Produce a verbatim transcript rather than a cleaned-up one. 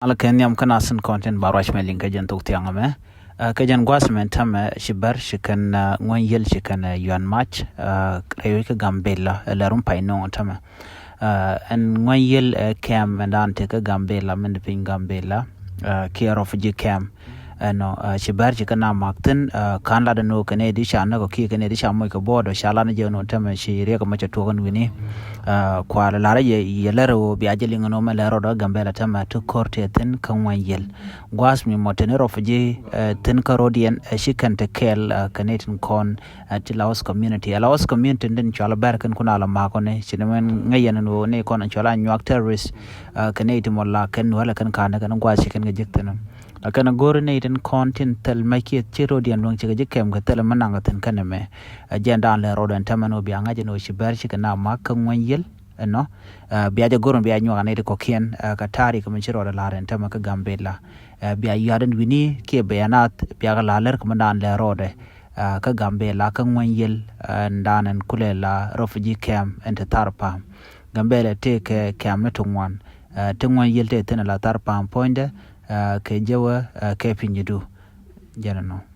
Ala kɛ nhiam kä nasin kɔn tin ba ruac mɛ liŋ kä jɛn thok thiaŋ mɛ. Ɛ, kä jɛn guas mɛ tämɛ ci bɛr ci kɛn, ɛ, ŋuɛny yel ci kɛn, ɛ, yuan mac, ɛ, rɛy wec kä Gambela, ɛ, lɛrum pay no̱o̱ŋ tämɛ. Ɛ, ɛn ŋuɛny yel, ɛ, kɛm ɛn dan te kä Gambela, mɛn di piny Gambela, ɛ, kiɛ refugee camp. Ɛnɔ, ɛ, ci bɛr ci kɛn a mak thin, ɛ, kan lat ɛn ɣöö kɛn ɛ di ca näk ɔ kiɛ kɛn ɛ di ca moc kɛ bo̱o̱d ɔ ca lat ni jɛ ɛn ɣöö tämɛ ci riɛk ɛmɔ cɛ tuɔk ɛn wi̱ni. Ɛ, kualɛ lar yɛ, yɛ lär ɣöö bia jɛ liŋ ɛn ɣöö mɛ lär rɔɔdɛ Gambela tämɛ ti ko̱r tëë thin kä ŋuɛny yel. Gua̱a̱th mi mɔ teni refugee, ɛ, thin kä ro̱diɛn, ɛ, ci kɛn te kɛɛl, ɛ, kɛ nɛy tin kɔn, ɛ, ti Laos community. Ɛ Laos community tin cual bɛr kɛn kun a la makɔni. Ci ni mɛn ŋäc yɛn ni wä ni kɔn cual a nyuak terrorist, ɛ, kɛ nɛy ti mɔ la kɛn wälɛ kɛn ka̱n kɛn gua̱a̱th ci kɛn kɛ jek thin. La kɛn go̱r nɛy tin kɔn tin thil mɛ kiɛ ci ro̱diɛn luäŋ ci kɛ jek kɛm kɛ thil mɛ naŋ kɛ thin kɛn mɛ. Ɛ, jɛn dan lɛ ro̱diɛn tämɛ ni wä bia ŋa̱c ni wä ci bɛr ci kɛ na mak kä ŋuɛny yel. Ɛnɔ, ɛ, bia jɛ go̱r bia nyuak a nɛy ti kɔkiɛn, ɛ, kɛ tarik mi ci rɔɔdɛ la̱r ɛn tämɛ kä Gambela. Ɛ, bia yuat ɛn wi̱ni kiɛ bia nath bia kɛ la lär kɛ mi dan lɛ rɔɔdɛ, ɛ, kä Gambela kä ŋuɛny yel, ɛ, ɛn dan ɛn kulɛ la refugee camp ɛn te thar pam. Gambela te kɛ camp ni ti ŋuan, ɛ, ti ŋuɛny yel te thin la thar pam puɔ̱nydɛ, ɛ, kɛ jɛ wä, ɛ, kɛ piny du. Jɛn ɛnɔ.